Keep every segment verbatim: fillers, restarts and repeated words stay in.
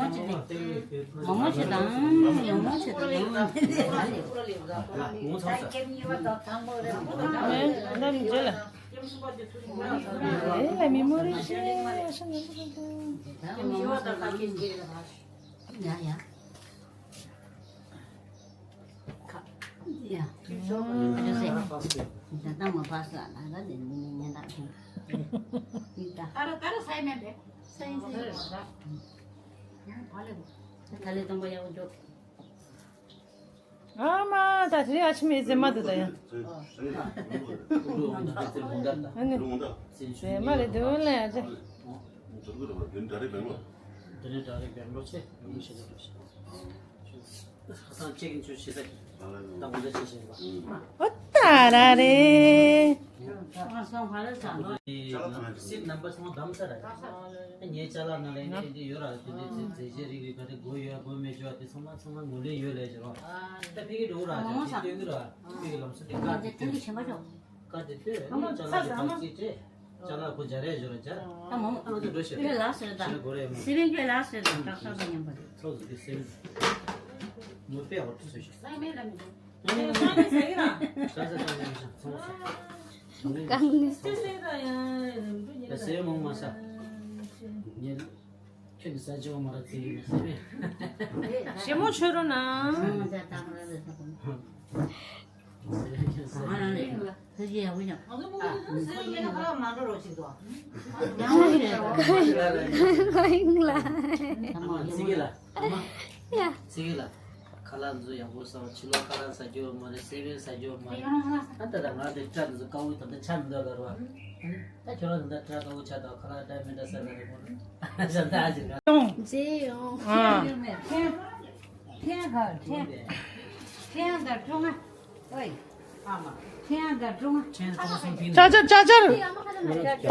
མོག་མོག་བྱེད་དང་། མོག་མོག་བྱེད་དང་། ངོ་ཚ་ས། ཨེ། ཨ་ནམ་རྗེས་ལ། ཨེ་ལ་མི་མོ་རེ་ཤེས་ཤ་ན། ཡ་ཡ། ཡ། ད་ལྟ་མ་པ་ས་ན་ད་དེ་ནི་ཉན་ད་ཁྱོད། ད་ར་ད་ར་སའི་མེད་པས། སའི་སའི། ད་ལེ་དང་པོ་ཡག་པོ་འགྲོ། ཨ་མ་ད་དེ་རིང་ཨ་ཆི་མེད་ཟེ་མ་དུ་ད་ཡ། ཨ་ནི། ཟེ་མ་རེད་འདུག་ལ་ཡ་ཅི། ཨོ་ད་ར་རེ། སི་ནམ་པར་སོང་བདམས་ས་ར། ངའི་ཅ་ལག་ནང་ལ་ཡིན་དེ་འདྲ་ཡོད་ར། དེ་འདྲ་རྫས་རྫས་ཆས་རིགས་རིགས་ག་རེ་དགོས་ཡོད་དགོས་མེད་ཅོ་དེ་ཚང་མ་ཚང་མ་ངོས་ལེན་ཡོད་ལས་བྱེད་རོགས། ད་ཕ་གི་འགྲོ་ར་ཅེས་སྟོན་གི་ར། ཕ་གི་ལམ་སང་དེ་བཀའ་དེ་སྟོན། བཀའ་དེ་སྟོན་ཨ་མ་ཅ་ལག་དེ་བར་ཅིག་སྤྲད། ཅ་ལག་ཁོ་སྦྱར་ཡས་ཞོར་ལ་སྦྱར། ད་མོ་ཨ་ནི་འགྲོ་ཤེས་ཁྱོད་ལ་ཟེར་ད། ཞེ་ན་གོ་རེ་མ། སི་རིང་ཁྱོད་ལ་ཟེར་ད། ད་ས་ས་མཉམ་པ་རེད། ཚོགས་སུ་དེ་སེམས། མོ་པས་འོ་ཐུ་སོ་ཤོག་གང་ནས། ཟེར་མོ་མ་ས། ཉེ། ཁྱོད་ནི་ས་ཆེ་བ་མ་ར་ཙི་གི་མ་ཟེར་བས། ཞེ་མོ་ཆོས་རོ་ན། ཨ་མ་ཙི་གི་ལ། ཨ་མ། ཡ། ཙི་གི་ལ། ཁ་ལག་ཚོ་ཡག་པོ་ཟ་བ། ཕྱི་ལོགས་ཁ་ལག་ཟ་རྒྱུ་མ་རེད། སེ་བན་ཟ་རྒྱུ་མ་རེད། ཨ་ད་ད་ང་དེ་སྐྲ་འདི་ཚོ་དཀར་པོ་ད་ད་ཆ་མི་འདུག་ལ་ར་བ། ད་ཁྱོད་རང་ད་སྐྲ་དཀར་པོ་ཆགས་འདུག་ཁ་ལག་འདྲ་མི་འདྲ་ཟ་ལ་རེད་མོ། ཟ་ད་ཨ་ཅིག་ང་། ཨ། ཁྲེང་ཁྲེང་ག་ཁྲེང་ཁྲེང་དང་ཀྲུང་ཨ། ཨོའི། ཨ་མ། ཁྲེང་དང་ཀྲུང་ཨ། ཁྲེང་ཀྲུང་སུན་ཕིང་། ཅ་ཅར་ཅ་ཅར།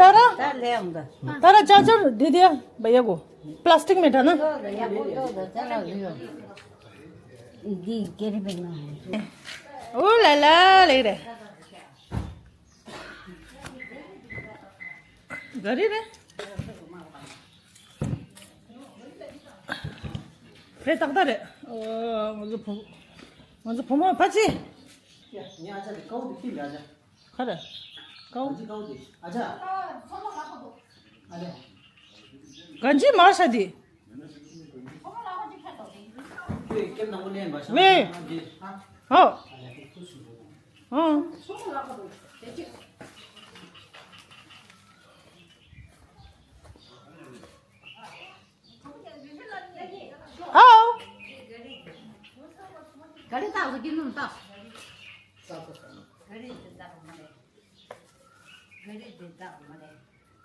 ད་ར། ད་ལེ་འོང་ད། ད་ར་ཅ་ཅར་དེ་དེ་བ་ཡ་གོ། པ་ལ་སི་ཊིག་མེད་དྲ་ན། འདི་ཀེ་རི་བེག་ན། འདི་ཨོ་ལ་ལ་ལེ་རེད། ག་རེ་རེད། རེད་ཏག་ཏག་རེད། ཨོ། ང་ཚོ་བུ། ང་ཚོ་བུ་མོ་ཕ་ཆེ། ཡ། ངའི་ཨ་ཅག་དེ་ཀའུ་དེ་ཁྱིམ་ཡ་ཅག་ག་རེ། ཀའུ། ཨ་ཅག་ཀའུ་དེ། ཨ་ཅག་ཨ་ལེ། ག་ཅི་མར་ས་དེ། ཁྱོད་ཀེམ་ནང་ལེན་པ་ཤ་ལེ། ཨ། ཧོ། ཨ་ལེ། ཨ། ཨའོ། ག་རེ་བཏགས་སོ་ཀིན་ནུན་བཏགས། ག་རེ་བཏགས་མ་རེད། ག་རེ་བཏགས་མ་རེད།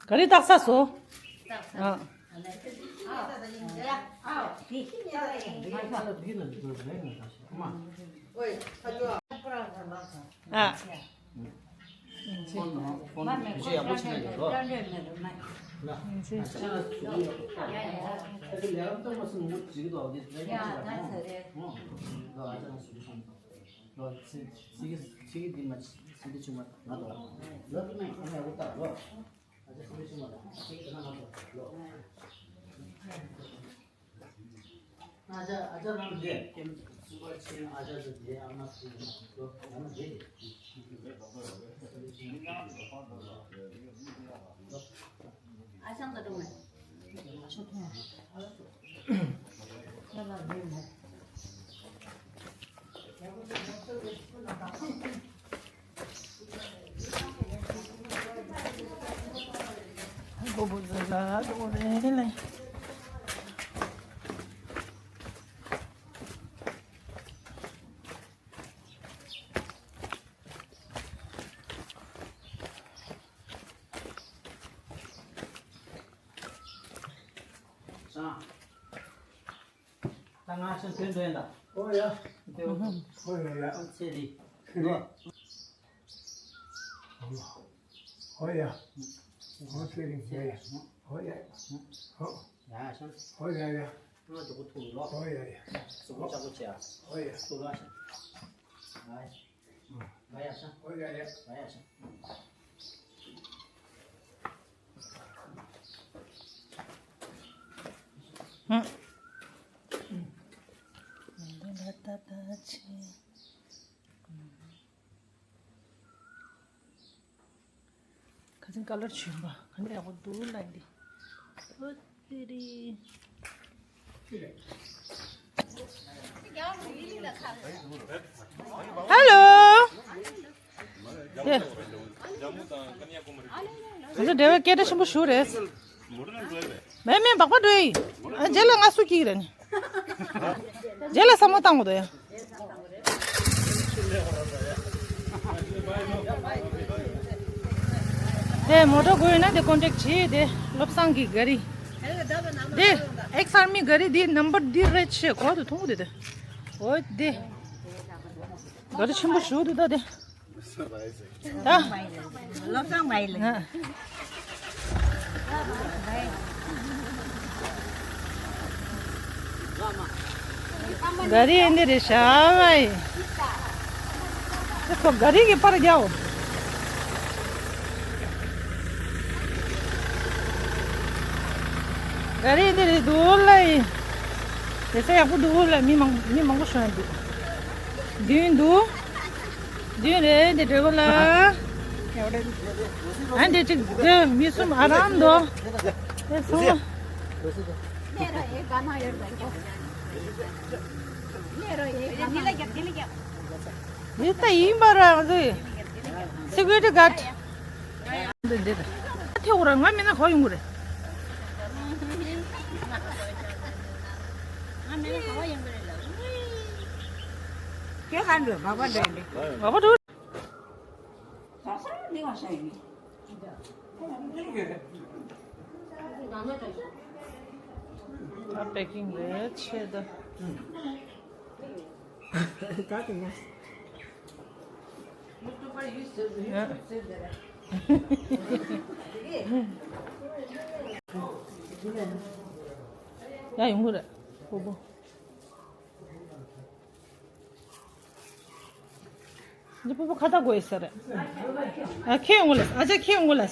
ག་རེ་བཏགས་ས་སོ། བཏགས་ས། ཨ། ཨ་ལེ། ཨའོ། ཨའོ། དེ། ཨ། ད་ང་ཤ་ཐོན་འགྲོ་ཡིན་ད། ཨོ་ཡ། དེ་ཨོ། ཨོ་ཡ་ཡ། ཨོ་ཚེ་རི། ཨོ་ཡ། ཨོ་ཚེ་རི་ཡ་ཡ། ཨོ་ཡ། ཨོ། ཡ་ཤ། ཨོ་ཡ་ཡ། ང་དུ་གུ་ཐུག་ལོ། ཨོ་ཡ་ཡ། སུ་གུ་ལྕགས་པོ་ཆེ་ཨ། ཨོ་ཡ། ཐུག་ལོ་ཤ། ང་ཡ་ཤ། ཨོ་ཡ་ཡ། ང་ཡ་ཤ། ཧུམ། ཆེ། ཁ་སང་ཀ་ལར་བྱོན་པ་ག་འདྲ་ཡག་པོ་འདུག་ལབ་འདི། ཨོ་ཏི་རི། ཧེ་ལོ། ཡ། ང་ཚོ་འབྲེལ་བའི་སྐད་སྒྲ་ཆེན་པོ་ཞུ་རེད། མེད་མེད་སྦག་སྦག་འགྲོ་ཡི། ཨ་རྗེས་ལ་ང་སུ་སྐྱིད་རེད་ནི། རྗེས་ལ་བསམ་བློ་བཏང་དགོས་དོ་ཡ། དེ་མོ་ཊ་དགོས་ཡོད་ན་དེ་ཀོན་ཊེག་བྱེད་དེ་བློ་བཟང་གི་ག་རི། དེ་ཨེག་སི་ཨར་མི་ག་རི་དེ་ནམ་བར་འདི་རེད་ཤེས་གོ་དུ་མཐོང་གི་དེ། འོ་དེ། ག་རི་ཆེན་པོ་ཞུ་དུ་ད་དེ། ད། བློ་བཟང་མ་ཡིན་ལ། ག་རི་ཨེ་འདི་རེད་ཤག་བའི། དེ་ཚོ་ག་རི་གི་པར་རྒྱག་ག་རི་ཨེ་འདི་རེད་འདུག་ལ་ཡིན། དེ་ཚོ་ཡག་པོ་འདུག་ལ་མི་མང་མི་མང་པོ་ཤོད་འདུག་མདུན་འདུག་མདུན་རེད་འདི་འགྲོ་གོ་ལ། ཨ་འདི་ཅིག་འདི་མི་གསུམ་ཨ་རམ་འདུག་དེ་སོང་། འདི་ལྟ་ཡིན་པ་ར་ང་ཚོས་སི་ཀུ་རི་ཊི་གཱཌ། འདི་འདི་ཐེ་འུ་ར་ང་མིན་ན་ག་ཡོང་གི་རེད། ང་མིན་ན་ག་ཡོང་གི་རེད་ལ། ཁྱོད་གང་འགྲོ་བ་བ་འགྲོ་ཡིན་པས། བ་བ་འགྲོ། ད་པེ་ཀིང་རེད་ཆེ་ད། ཡ་ཡོང་གི་རེད། སྤོ་བོ། འདི་སྤོ་བོ་ཁ་བཏགས་དགོས་ས་རེད། ཨ་ཁྱེད་ཡོང་གི་ལ། ཨ་ཅག་ཁྱེད་ཡོང་གི་ལ།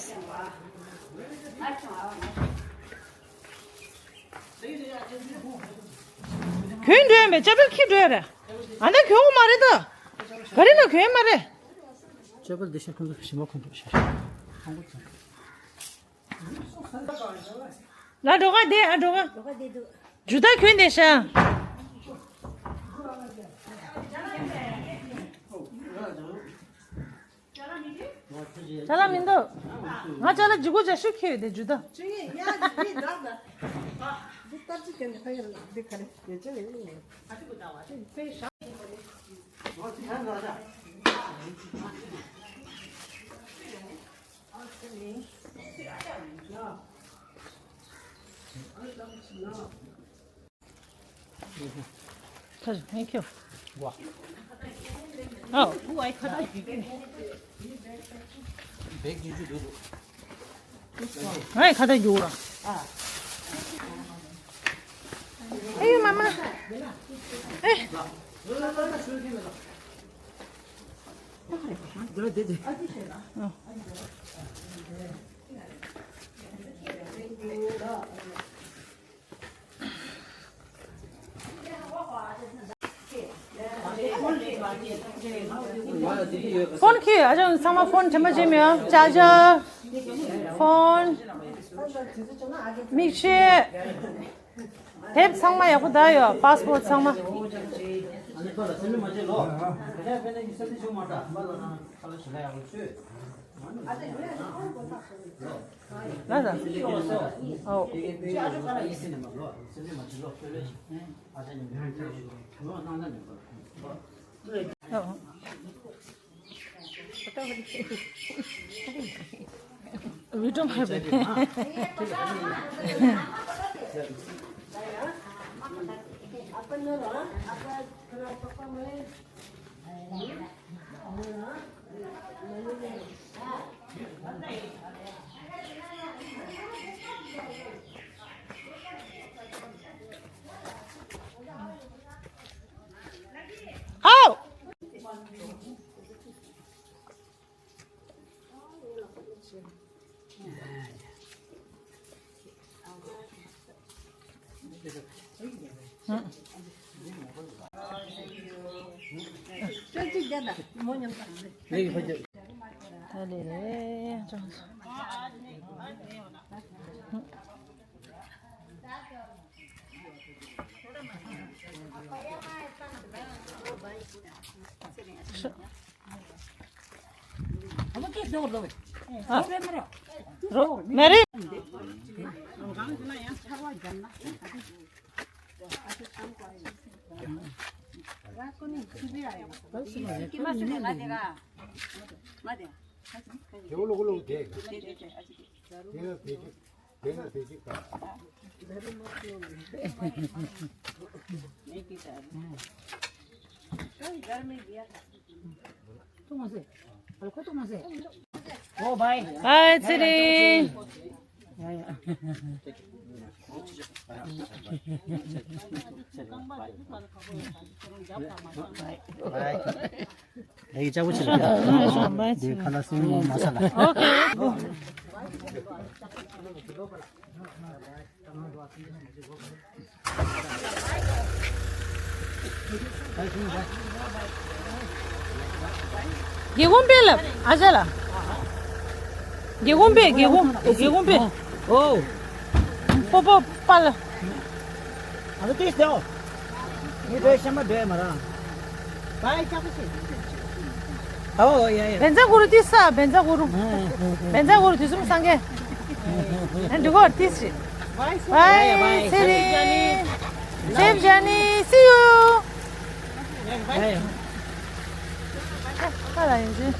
གྱོན་འགྲོ་ཡ་མེད། ཅ་པེལ་ཁྱེར་འགྲོ་ཡ་རེད། ཨ་ད་གྱོན་གོ་མ་རེད་ད། ག་རེ་ལ་གྱོན་མ་རེད། ཅ་པེལ་འདི་ཤ་ཁོང་ཚོ་ཞིམ་པོ་ཁོང་ཚོ་ཤ། ལ་འགྲོ་ག་དེ་ཨ་འགྲོ་ག་ཇུ་ད་གྱོན་དེ་ཤ། ཅ་ལག་མི་འདུག་ང་ཅ་ལག་ལྗིད་ཁོག་ཅ་ཤུ་ཁྱེར་ཡོད་དེ་ཇུ་ད། Thank you. ཨོ། ངའི་ཁ་བཏགས་རྒྱུག་ར། ཨེ་ཡོ་མ་མ། ཨེ། ཕོན་ཁྱེར། ཨ་ཅག་ཚང་མ་ཕོན་དྲན་པ་བྱེད་མི་ཡོང་། ཅ་ཇར། ཕོན། མིག་ཤེལ། དེབ་ཚང་མ་ཡག་པོ་བསྡད་ཡོད། པཱ་སི་པོར་ཊི་ཚང་མ། ལ་ལ། ཨོ། ཨོ། We don't have it. ཨོ། ད་ལེ་ལེ་ཅང་། རོ་མེ་རི། ཨོ་བྷའི། བྷའི་ཚེ་རིང་། ཡ་ཡ། བྷའི། ལས་ཀྱི་ལྕགས་པོ་ཆེ་ལ། བྷའི་ཚེ་རིང་། ཁ་ལག་སྲིན་མོ་མ་ས་ལ། ཨོ་ཁེ། སྒེའུ་ཁུང་པས་ལབ་ཨ་ཅག་ལ། སྒེའུ་ཁུང་པས། སྒེའུ་ཁུང་། སྒེའུ་ཁུང་པས། ཨོ། པོ་པོ་པ་ལ། ཨ་ཏིས་དེའོ། ངས་དེ་ཤ་མ་འདྲེས་མ་ར། བྷའི་ལྕགས་པོ་ཆེ། ཨོ་ཡ་ཡ། བན་ཛ་གུ་རུ་ཏིས་ས། བན་ཛ་གུ་རུ། བན་ཛ་གུ་རུ་དུས་གསུམ་སངས་རྒྱས། ཨ་འགྲིག་གོ་ཏིས་ཞིག་བྷའི་ཚེ་རིང་། སེབ་ཇར་ནི། See you. ཡ་ཡ། ཁ་ལ་ཡིན་ཞིག